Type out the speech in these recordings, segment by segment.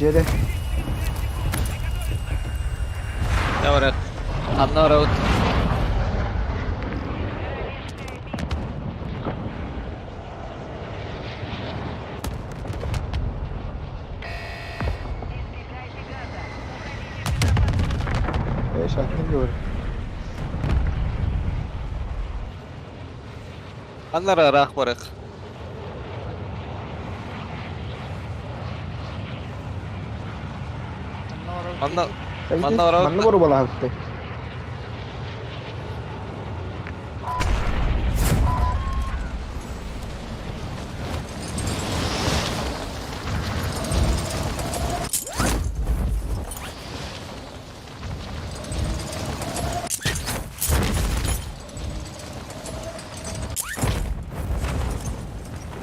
Илэрэ. Барат. Ханна барабыт? Я сейчас не говорю. Ханна ыраах барыах? Манна манна барабыт Манна боруобалаабыттай.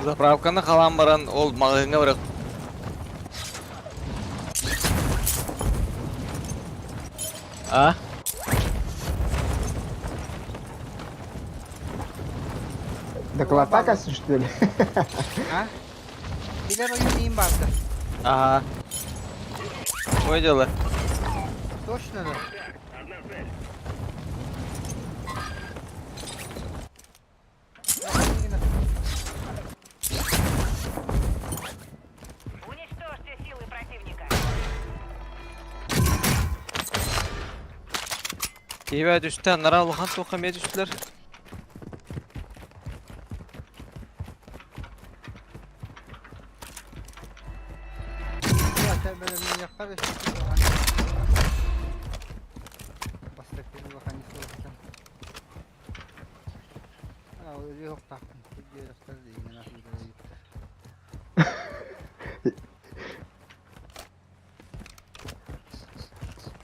Заправканы халаан баран ол маҕаһыыҥҥа барыах. А? Докладка что ли? А? Билэр ойун иин баарда. Ага. Ой дело. Точно да? Уничтожьте силы противника. Киһибэ түстэ, анараа улахан туохха эмиэ түстүлэр.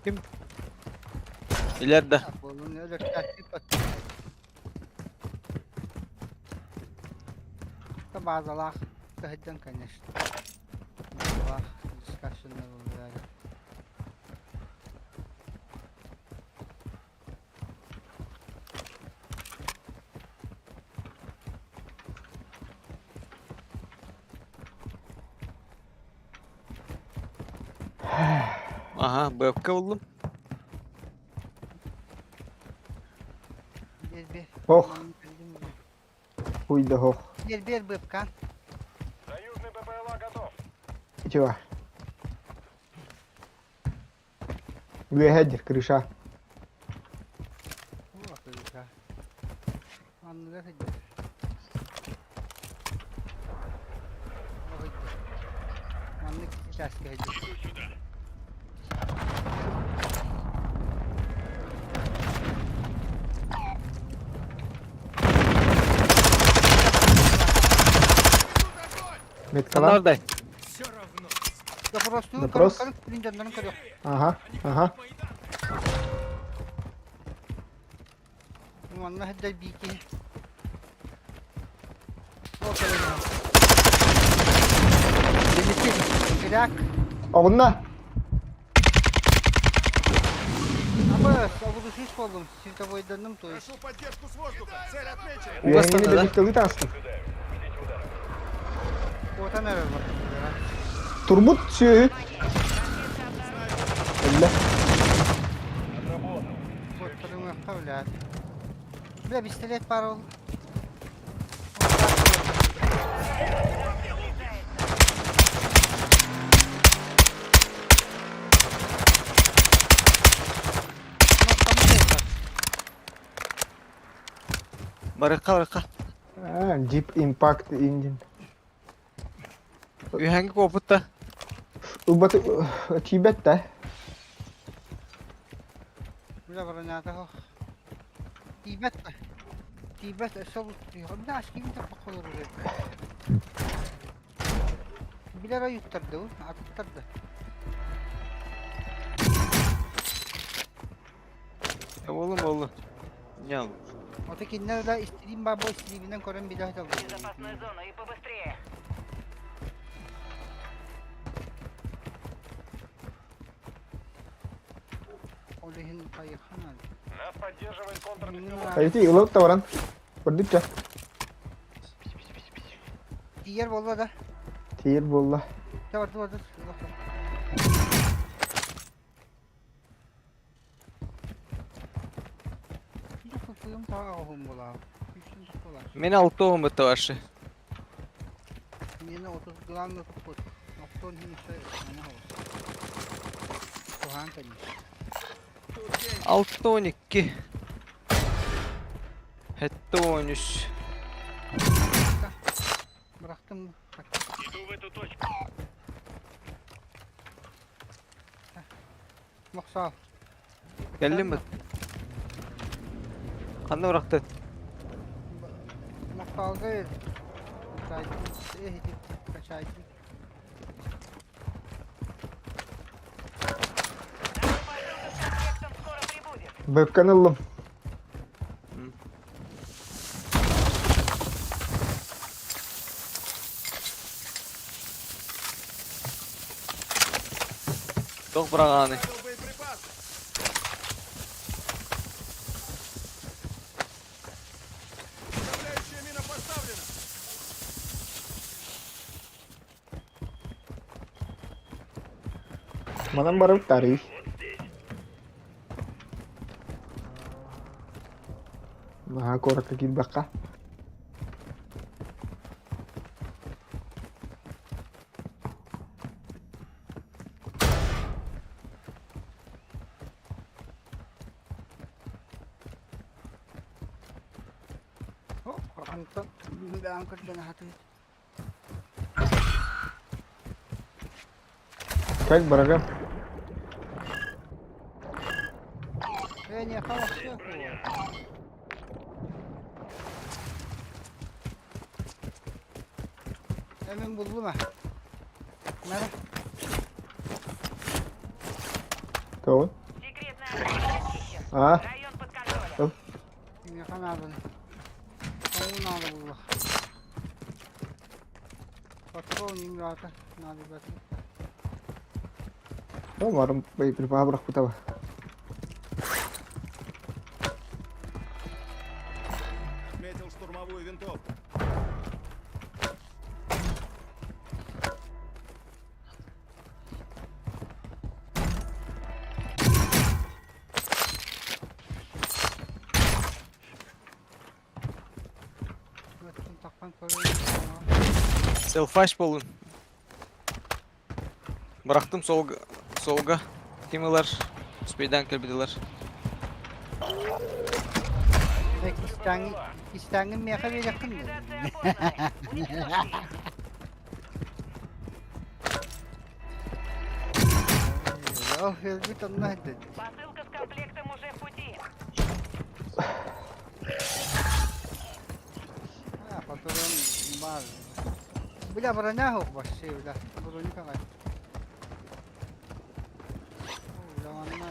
Ким? Илэрдэ. Базалаах сыһыдьан, конечно. Базалаах дискашнны буллар. Аха, бэпкэ буллум. Биэр-биэр. Ох, хуй да ох. Биэр-биэр быапкаан. Союзный БПЛА готов. Чего? Үөһэ крыша. О, крыша. Анныга сылдьар. О, сылдьар. Маннык чааска сылдьар. Меткалар. Анардай. Допростуун Допрос. көрүк көрүк күн дьоннорун көрүөх. Ага, ага. Манна сылдьар биики. О, көрүҥ. Билити. Ирак. Оҕунна. Абы, обудушуш буоллум. Световойданным, то есть. Прошу поддержку с воздуха. Цель отмечена. Үөһэҥҥини да? да бүттэлии таҕыстым. Куотан эрэр бар. Турбут сүөһү. Өллө. Куоттарыҥыахха блядь. Бля, пистолет баар ол. Барыкка, барыкка. А, Deep Impact Engine. Үһэҥҥи куоппутта. Ылбат тиийбэт да. Бля, бронята хох. Тиийбэт да. Тиийбэт өссө бля, ашкибин таппакка олорор Билэр ойуттарды, атыттарды. Буоллун буоллун. Ньал. Ото кинилэр да истириим баа бу истириибинэн көрөн билэ сылдьаллар. Безопасную зону и побыстрее. Ол иһин хайыха наада. Нас поддерживает контрбеспилотник. Айти ылып да баран. Көрдүкчэ. Тиийэр буолла да. Тиийэр буолла. Чэ барды барды. Таҕа оһун булаа. Күүстүн тохтолар. Мин алта уон бытта вообще. Миэнэ 30 главное туппут. Оттон иһин өссө аны оҕус. Куһаан кэллэ. 6-12. 73. Бырахтым. Иду в эту точку. Мохсоол. Кэллим быт. Ханна бырахтын? Мохсоолго эһити качайдым. Наша посылка с комплектом скоро прибудет. Бөккөн ыллым. Туох быраҕааны? Ставил боеприпасы. Управляющая мина поставлена. Манан барып тарый. Наһаа куоракка киирбэххэ. Онтон бэйэм көрдөн аһатыы. Как барагам? Э, не вообще Эмин буллум а. Нара. Кого? Секретный объект зачищен. А? Район под контролем. Миэхэ нааданы. Ол наада булла. Патрон имрата наада батын. Барым боеприпаһы бырахпытаба. Отметил штурмовую винтовку. Селфаш буоллун. Бырахтым суолга, суолга. Ким ылар? Успейдаан кэлбит ылар. Истээҥҥин миэхэ биэриэххин Ликвидация опознана. Уничтожьте их. Ол өлбүт онно сылдьар. Посылка с комплектом уже в пути. А, патрон баар. Бля, броня суох вообще, бля. Броню какая. Бля, манна,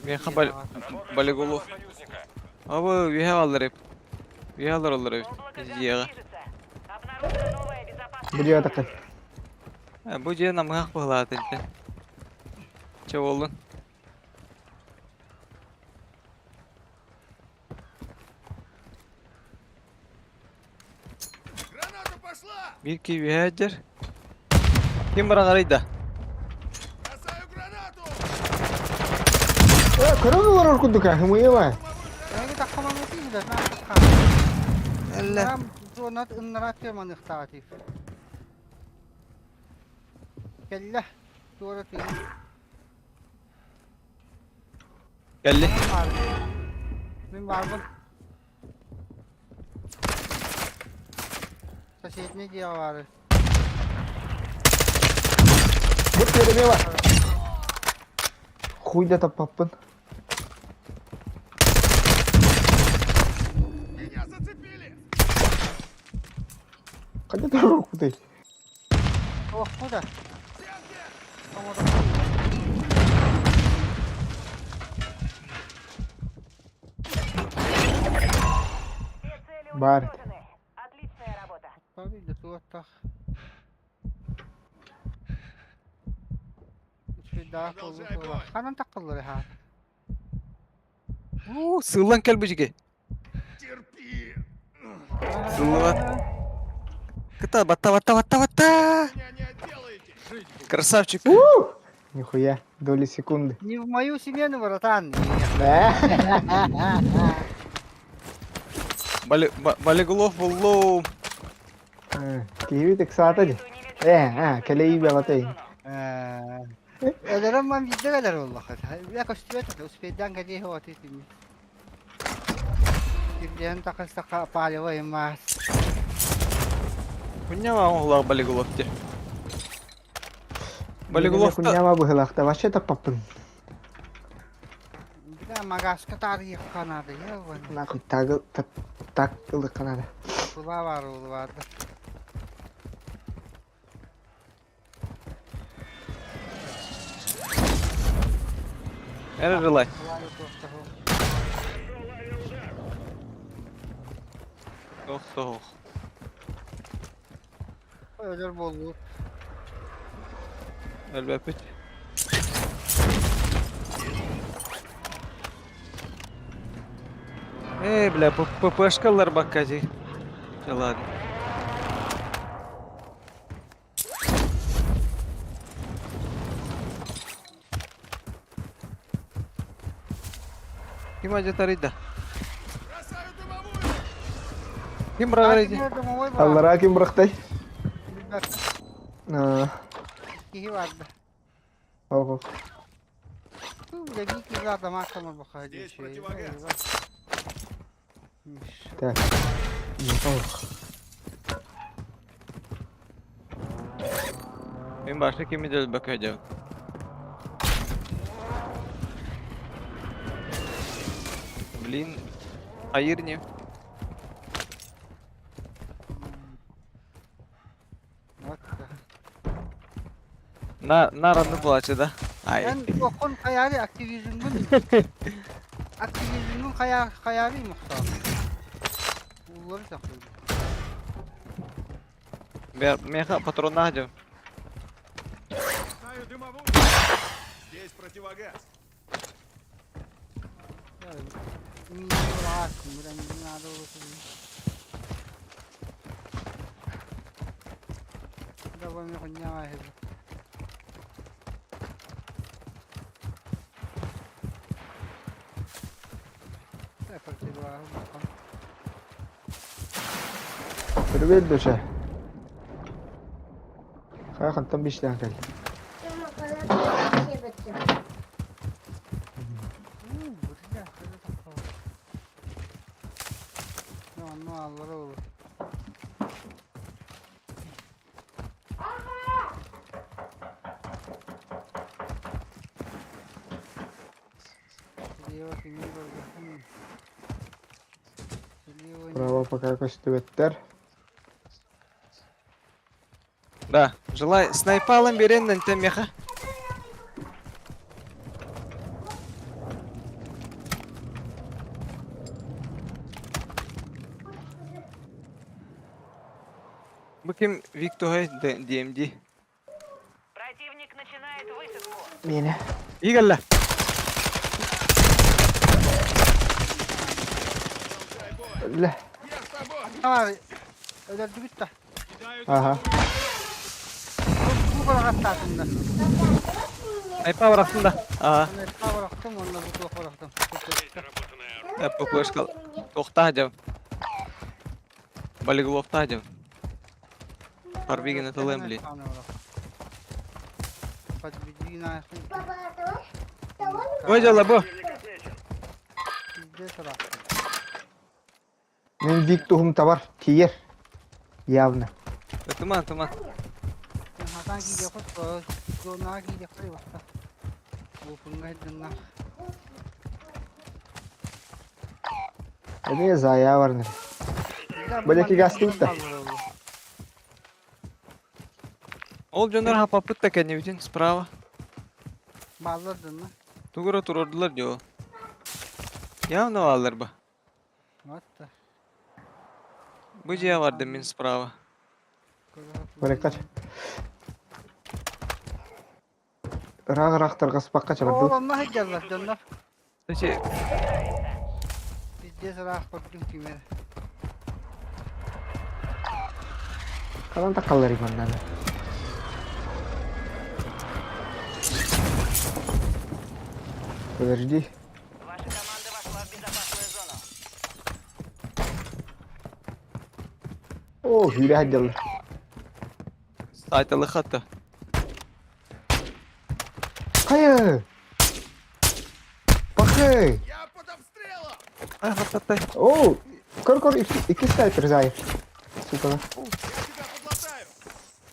Миэхэ Балигулов. Абы үөһэ хааллар эбит. Үөһэ олороллор эбит. Облако газа Дьиэҕэ. движется. Обнаружена новая безопасная Бу дьиэ зона. такай. Бу дьиэ намыһах быһылаата ити. Чэ буоллун. Граната пошла! Биир киһи үөһэ сылдьар. Ким быраҕарый да? Бросаю гранату! Э, көрөн олорор курдук а, хымыйыма. Эһиги таххамаҥҥытый да, Эллэ. Зонат ыннараат маныхтаатив. Кэллэ. Туора тыын. Кэлли. Мин баарбын. Соседний дьиэ баары. Бу перемева. Хуй да таппаппын. Меня зацепили! Хайда турар кутай. Ох, куда? Стенки! Все цели Бар. уничтожены. Отличная работа. Продолжай бой. Ханан таккыллар ха. Уу, сыыллан кэлбит Терпи! Сыллыбат. Кыта, батта, батта, батта, батта. Меня не отделаете! Жить Красавчик. У! Нихуя, доли секунды. Не в мою смену, братан. Да? Болиголов буллум. Киһибит ыксаата дии. Э, кэлэйии бөҕөтөй. Өлөрөн ман биирдэ кэлэр буоллахха. Бля көстүбэт этэ, успейдаан кэлиэ оҕо итини. Кирдиэн тахыстахха палево имаас. Кунньама оҥоһулаах Болиголов дии. Болиголов Кунньама быһылаахта вообще таппаппын. Бля, магаска таарыйыахха наада, ебаный. Нахуй тагыл так ылыхха наада. Кулаа баар улубаарды. Эрэ желай. Ох, ох. Өлөр буоллу. Өлбөппүт. Эй, бля, ППшкалар бакка дии. Чэ, ладно. Ким адьатарый да? Бросаю дымовую! Ким быраҕар ити? Аллараа ким бырахтай? Киһи барда. Ого. Здесь противогаз. Так. Ох. Мин башта кими өлбөккө дьон. Блин, айыр не. На, наранны булачы да. Ай. Эн туоххун хайаары активизмҥун активизмҥун хайаа хайаарый мохсоон. Ууллары сахлыыр. Меха патроннаах дьон. Бросаю дымовую! Здесь противогаз. Привет, душа. Хайа хантан бишлээн кэллэ? Право пока көстүбэттэр. Да, желай снайпалым берен нтен меха. Бу ким Виктор DMD. Противник начинает высадку. Миэнэ. Игалла. Лэ. Я с тобой! Өлөрдүбүт да. Кидаю Ага. Бу быраҕаттаатым да. Айпа бырахтым да. Аа. Айпа бырахтым, онно бу туох бырахтым. ППшка. Тохтаа дьон. Болиголовтаа дьон. Парбигин это блин. Подведи нахуй. Ой, дьолла бу. Пиздец ыраах. Мин Вик туһум табар тиийэр. Явно. Туман, туман. Хатан киириэххит, зонаҕа киириэххит баста. Буфунга дыннах. Эмиэ зая барныр. Бэлеки гастыбыт да. Ол дьоннор хапаппыт да кэннибитин справа. Бааллар дынна. Тугура турордулар дио. Явно бааллар ба. Вот да. Бу дьиэ бардым мин справа. Бареккач. Ыраах-ыраах тарҕаспакка Ол чабардыбыт. онно сылдьаллар дьоннор. Значит, Пиздец ыраах көрдүм кимэр. Ханан таххаллар маннаны. Подожди. Ваша команда вошла в безопасную зону. О, киирэ сылдьаллар. Сайталы хатта. Хайа! Пахай! Я под обстрелом! Ай, хатта. О, көр-көр икки снайпер зайыр. Сука. Я тебя подлатаю!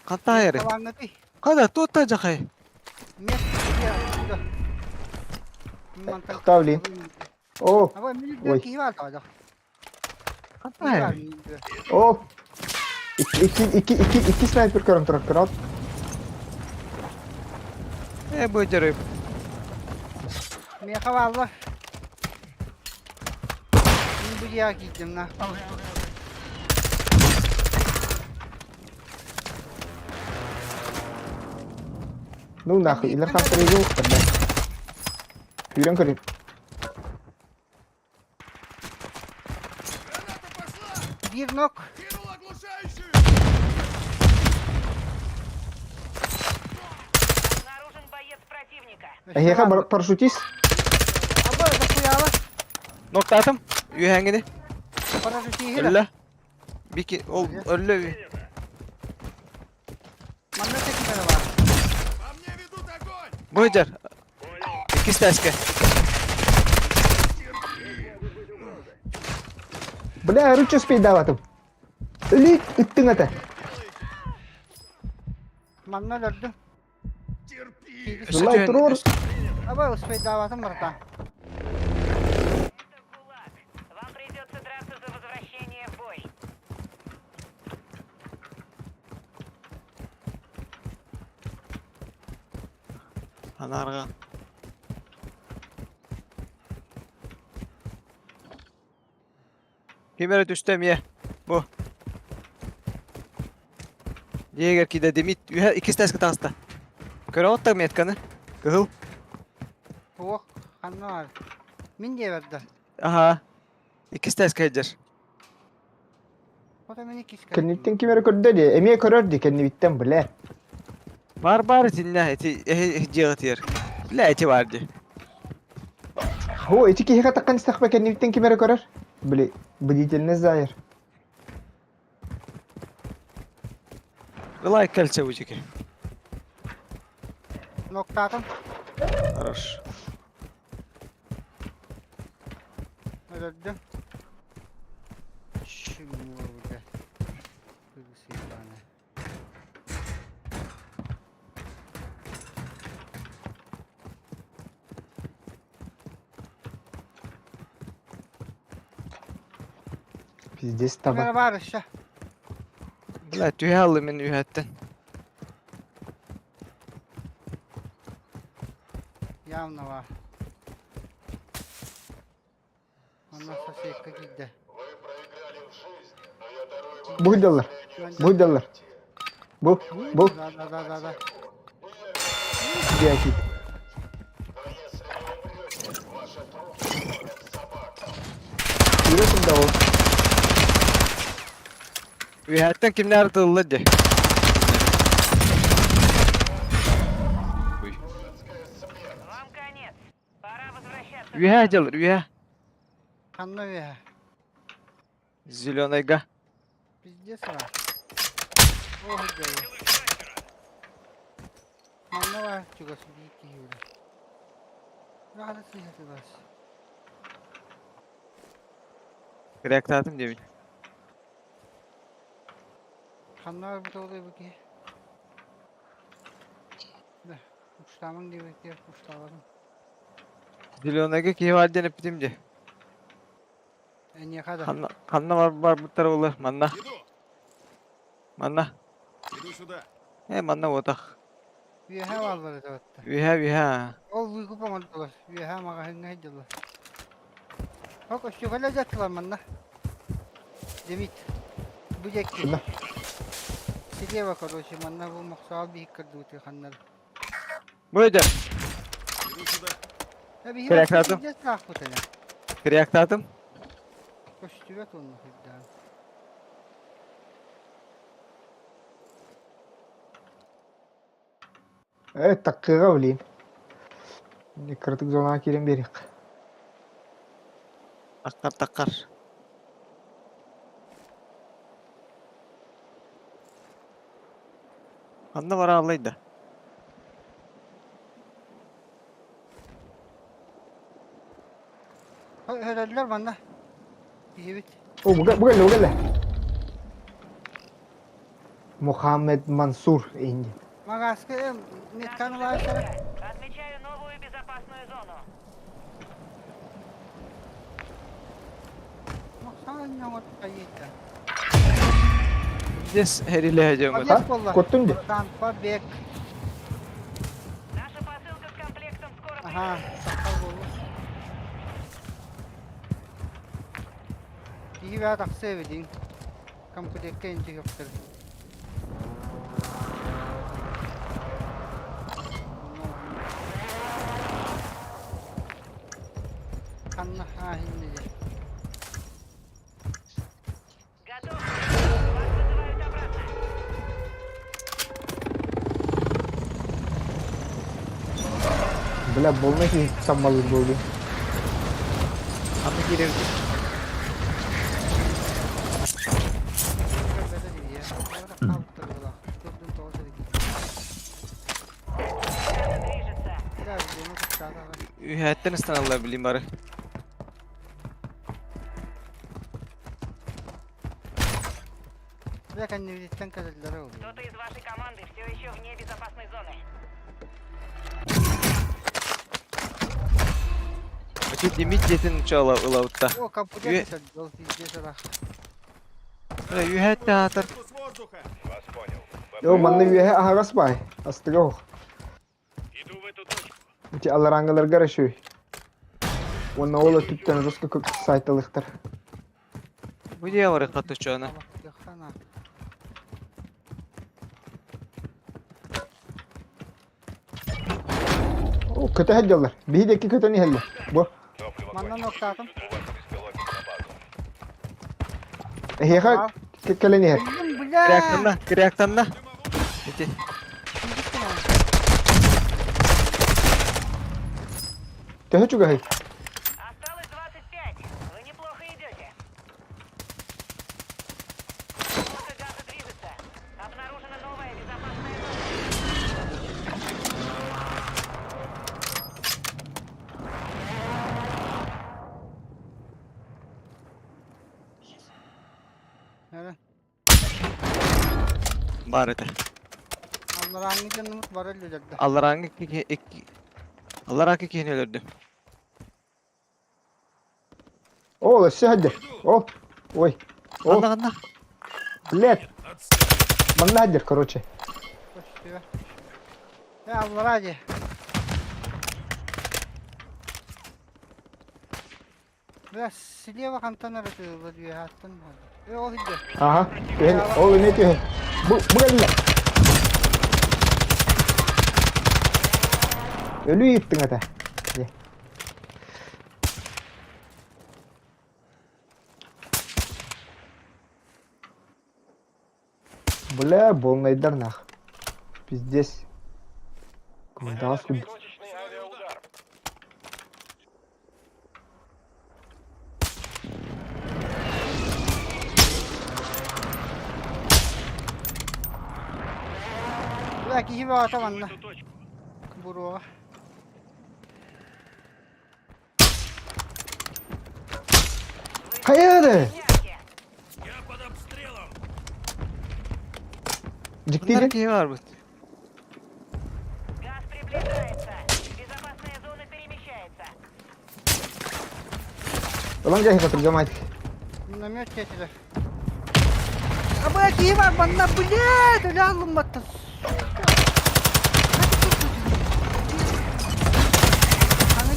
Хантайры. Талаҥҥытый. Када тута жахай. Нет, я Ставлин. О, Абай, мин Ой. киһи бар тоҕо. Хантайры. о. Икки, икки, икки, икки, икки снайпер көрөн турар, көрөт. Э, бу дьарып. Миэхэ бааллар. Мин бу дьиэҕэ киирдим на. Ну нахуй, илэр хаптарыгы уктар Күүрэн көрүн. Граната пошла! Биир нок. Кинул оглушающую! Обнаружен боец противника. Эһиэхэ парашютист. Абай, дохуяла. Ноктатым. Үһэҥҥини. Парашютиһи да. Өллө. Бики ол өллө. Манна тэккэ бар. По мне ведут огонь! Бу дьар. Иккис тээскэ. Бля, ручка спейдаватым. Өлі ыттың ата. Манна өлөрдүм. Терпи! Өссө Лай түһэн- туруор. Абай, успейдаабатым братан. Это ГУЛАГ. Вам придется драться за возвращение в бой. Анарга. Ким эрэ түстэ эмиэ. Бу. Дьиэгэр киирдэ Демид үһэ иккис тээскэ таҕыста. Көрөҕүт да метканы? Кыһыл. Суох, ханна баар? Мин диэбэр да. Аха. Иккис тээскэ сылдьар. Ото мин иккис Кэнниттэн ким эрэ көрдө дии. Эмиэ көрөр дии кэннибиттэн, бля. Бар бар итиннэ ити эһи дьиэҕитигэр. Бля ити баар дии. О, ити киһиэхэ таххан истэхпэ кэннибиттэн ким эрэ көрөр. Били, бдительность заайар. Ылай кэлсэ бу дьики. Ноктаатым. Хорош. Өлөрдүм. Чмур, бля. Кыргыз ебаная. Пиздец Ким эрэ таба. баар өссө. Бля түһэ аллым мин үһэттэн. Явно баар. Онно соседка киирдэ. Буйдаллар. Буйдаллар. Бу, бу. Да, да, да, да, да. Диакит. Yürü да ол. Үһэттэн кимнээр тылла дии. Уй. Вам конец. Пора возвращаться. Үһэ дьалыр, үһэ. Ханна үөһэ. Зеленайга. Пиздец баар. Ох, дьолу. Манна баар чугас биир киһи бile. Раһата сыыһа тыбас. Реактатым диэбин. Ханна бар бу бу киһи? Да, уштаамаҥ диэбиттэр, уштаабатым. Зеленайга киһи баар диэн эппитим дии. Эниэхэ да. Ханна ханна бар барбыттар буолар? Манна. Иду! Манна. Иду сюда! Э манна буотах. Үөһэ бааллар этэ батта. Үһэ үһэ. Ол выкуп оҥордулар. Үөһэ маҕаһыыҥҥа сылдьаллар. Хок, өстүөхэлэ дьаттылар манна. Демид. Бу диэки. Ханна? Слева, короче, манна бу мохсоол биһик кырдыбыты ханнар. Бу дьэ. Иду сюда! Э, биһи Реактатым. пиздец таахпыт элэ. Реактатым. Көстүбэт онно сылдьан. Э, таккыга блин. Кыратык зонаҕа киирэн биэриэххэ. Таккар таккар. Ханна барааллай да? Өлөллөр манна. Киһибит. О, бу бу кэллэ, бу кэллэ. Мухаммед Мансур инди. Магаска метканы улаатара. Отмечаю новую безопасную зону. Здесь эрилэһэ дьоҥҥут. Побег буолла. Куттун дии. Там побег. Наша посылка с комплектом скоро Ага, сахал буолла. Киһи баа тахса эбитиҥ. Комплекка инчи көптөр. Ханна ааһынна дии. Готов. Вас вызывают обратно. Бля, болна киһи саммалыыр буолуо. Ханна киирэбит? Көрбөтө дии. Хаалыттар буолаах. Турдун тоҕо сэргии. Надо движется. Бля, видеону куттаатаҕа. Үһээттэн ыстаналлар билим бары. Бля, кэннибититтэн кэлэллэрэ ол. Кто-то из вашей команды все еще вне безопасной зоны. Ити Демид дьиэтин чола ылабытта. О, компьютер садил, пиздец ыраах. Үһээттэн аатар. С воздуха! Йоо, манна үөһэ аһаҕас баай. Астыга ох. Ити алларааҥҥыларгар үчүгэй. Уонна ол өттүттэн жестко сайталыахтар. Бу дьиэ барыахха тучуона. Алахтыаххана. О, көтө сылдьаллар. Биһи диэки көтөн иһэллэр. Бу. Манна ноктаатым. Эһиэхэ кэлэн иһэр. Блин, бля! Киряктанна, киряктанна. Ити. Төһө чугаһый? Осталось 25. Вы неплохо идете. Облако газа движется. Обнаружена новая безопасная зона. Nere? Бар этэ. Алларааҥҥы дьоннумут бары өллүлэр да. Алларааҥҥы икки икки Аллараакы киһини өлөрдүм. О, өссө сылдьар. О, ой. О, Ханна ханна? блядь. Манна сылдьар, короче. Көстүбэ. Э, аллараа дии. Бля, слева хантан эрэ тыыллар үөһээттэн буолла. Э, ол иһирдьэ. Аха. Түһэн, ол эмиэ түһэн. Бу, бу кэллэ. Өлүү ыыттыҥ этэ. Дьэ. Бля, буолнайдар нах. Пиздец. Кымдаҕас курдук. Бля, киһи бөҕөтө манна. Буруоҕа. Хайа эрэ! Яркие. Я под обстрелом! Дьиктиирин. Манна киһи баарбыт. Газ приближается. Безопасная зона перемещается. Ылан дьэ хатыргамайт. Миномет сиэтилэр. А бля, киһи бар манна, блядь, өлө аллымматтан. Сука. Аны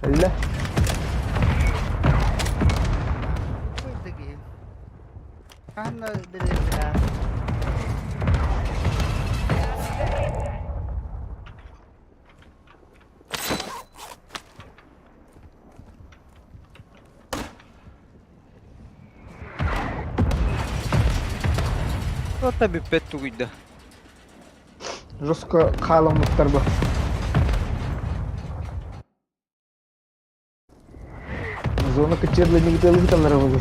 Өллө. Тупой киһи. Ханна бэрээбилээ. Газ уже близко. Ота бүппэт тугуйда. Жестко хааламмыттар бу. Зона кыччырлы нигде ыыталлара буолуо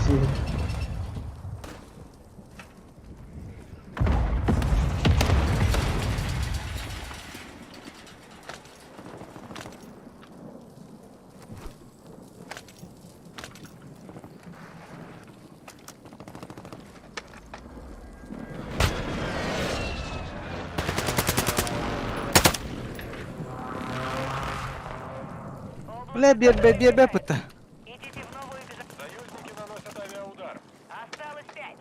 Бля, биэрбэ, биэрбэ пытта. Идите в новую безопасность. Союзники наносят авиаудар. Осталось пять.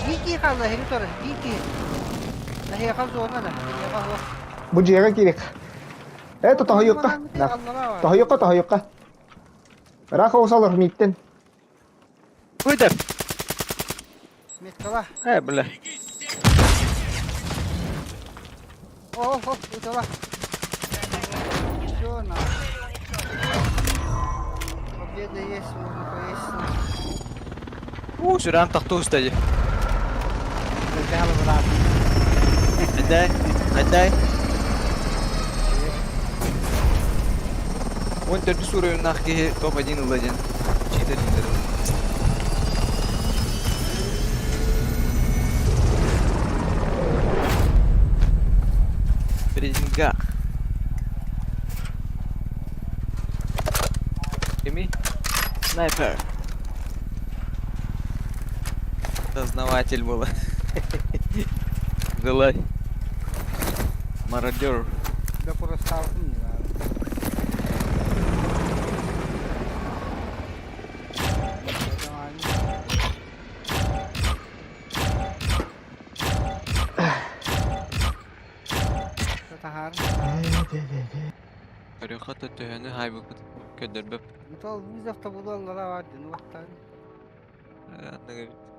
Дикий хаалла эһиги турар, дикий. Эһиэхэ зона да, эһиэхэ суох. Бу дьиэҕэ киирик. Э, тоһойуохха. Тоһойуохха, тоһойуохха. Ыраах оҕусалар мииттэн. Выйдер. Меткала. Э, бля. О, о, ытала. Все, на. Победа есть, можно поесть. Уу, сүрэҕим тахта уста дии. Бэһэл быраат. Этэй, этэй. Он төрдүс уровеннаах киһи топ-1 ылла диэн. Читер дииллэр. При деньгах. Кими? Снайпер. Дознаватель был. Желай. Мародер. Да просто не надо. Таһаар. Көрүөххэ төһөнү хаайбыппыт көрдөрбөп. Мутал вызов тобулаллара бар дин уаттан. Анныгы бит.